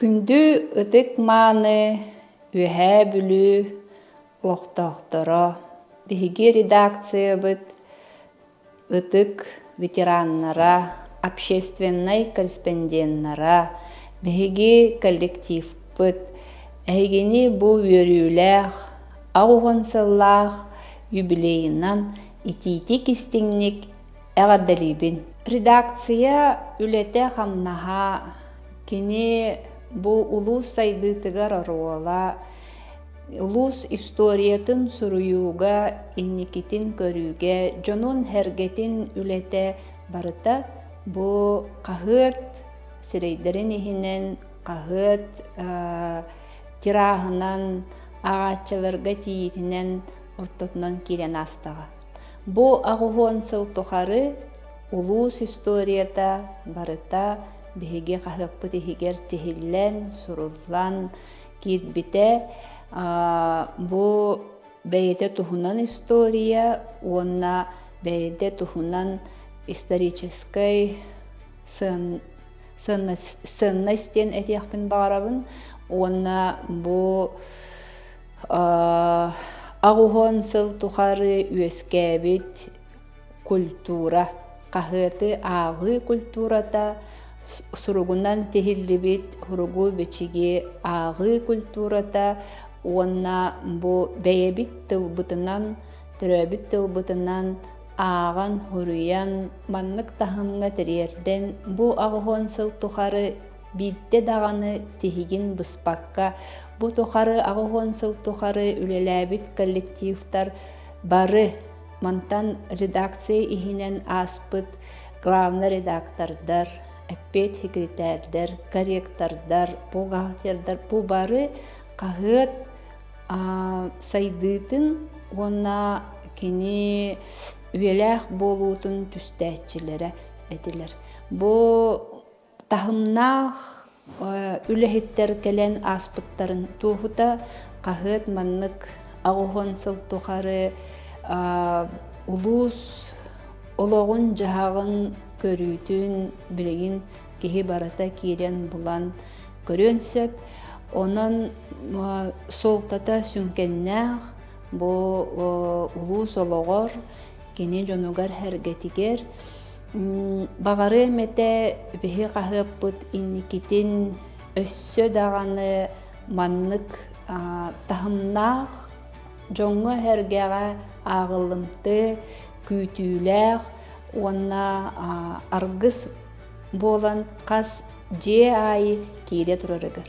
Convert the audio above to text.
Күндү ытык-мааны Үөһээ Бүлүү олохтоохторо, биһиги редакциябыт ытык ветераннара, общественнай корреспонденнара, биһиги коллективпыт эһигини бу үөрүүлээх, 80 сыллаах юбилейынан итиитик-истиҥник эҕэрдэлиибин. Редакция үлэтэ-хамнаһа кини бу улуус сайдыытыгар оруола, улуус историятын суруйууга, инникитин көрүүгэ, дьонун-сэргэтин үлэтэ барыта бу хаһыат сирэйдэрин иһинэн, хаһыат тираһынан, ааҕааччыларга тиийиитинэн ортотунан киирэн аастаҕа. Бу 80 сыл тухары улуус историята барыта биһиги хаһыаппыт иһигэр тиһиллэн, суруллан киирбитэ. Бу бэйэтэ туһунан история уонна бэйэтэ туһунан историческай сыаннас диэн этиэхпин баҕарабын уонна бу 80 сыл тухары үөскээбит культура, хаһыаты ааҕыы культурата, суругунан тиһиллибит суругу-бичиги ааҕыы культурата уонна бу бэйэбит тылбытынан, төрөөбүт тылбытынан ааҕан, суруйан, маннык таһымҥа тириэрдэн бу 80 сыл тухары биирдэ даҕаны тиһигин быспакка, бу тухары 80 сыл тухары үлэлээбит коллективтар бары мантан редакция иһинэн ааспыт главный редактордар, эппиэт секретардар, корректордар, бухгалтердар бу бары хаһыат сайдыытын уонна кини үйэлээх буолуутун түстээччилэрэ этилэр. Бу таһымнаах үлэһиттэр кэлэн ааспыттарын туоһута хаһыат маннык 80 сыл тухары улуус олоҕун-дьаһаҕын көрүүтүн билигин киһи барыта киирэн булан көрүөн сөп. Онон суолтата сүҥкэннээх бу улуус олоҕор кини дьонугар-сэргэтигэр Баҕарыам этэ биһи хаһыаппыт инникитин өссө даҕаны маннык таһымнаах, дьоҥҥо-сэргэҕэ ааҕыллымтыы, күүтүүлээх уонна аргыс буолан хас дьиэ аайы киирэ турарыгар.